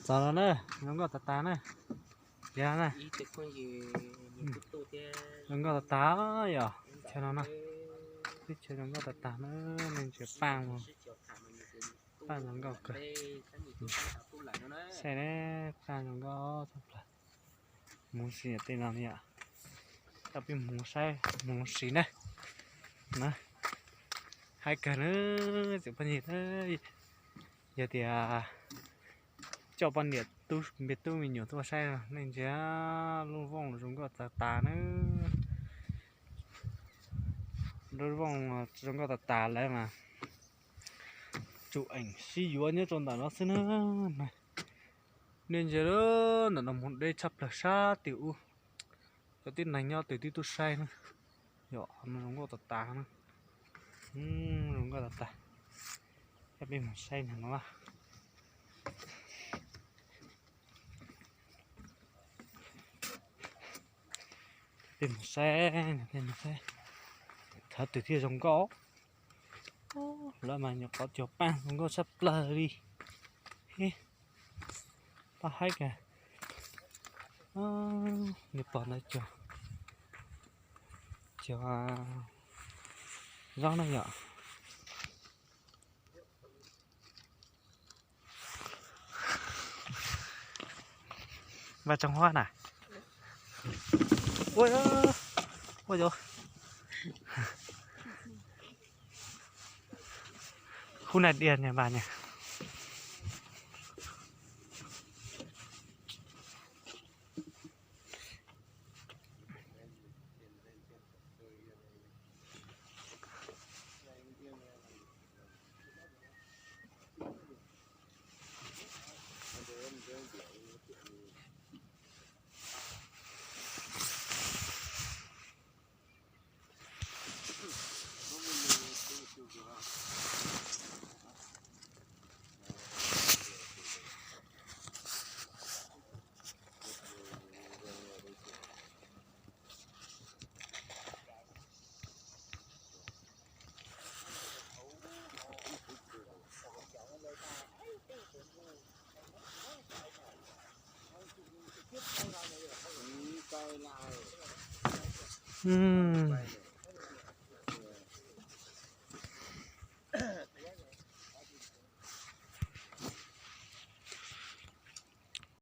Tod no na, zoo nkauj tas tas na. Yog na, zoo nkauj tas tas yom, chaw no na. Teb chaws zoo nkauj tas tas na, nej ntsia paj, paj zoo nkauj kawg. Saib na, paj zoo nkauj tshaj plaws. Hmuv si tej no yom, coj peb hmuv saib hmuv si na. Haib kawg na, tsoom phooj ywg, yog tias coj poj niam tub me tub me nyuam tuaj saib no nej ntsia, lub vooj zoo nkauj tas tas na. Lub vooj zoo nkauj tas tas lawm mas tsum eem sib yuav nyob rau ntawm no xwb na. Nej ntsia, ntawm no hmuv deb tshaj plaws sab tim ub. Cov tib neeg nyob twg twb tuaj saib na. Yom, no zoo nkauj tas tas na. Zoo nkauj tas tas. Coj peb mus saib ntawm no. Peb mus saib, peb mus saib. Thov twg thiaj zoo nkauj. Lawv mas nyuam qhuav cog paj zoo nkauj tshaj plaws li. Paj haib kawg. Nws pom ntawd cog, cog zaub na yom. Vaj tsoog huab na. Ua, ua, khub na diaj niag vaj niag.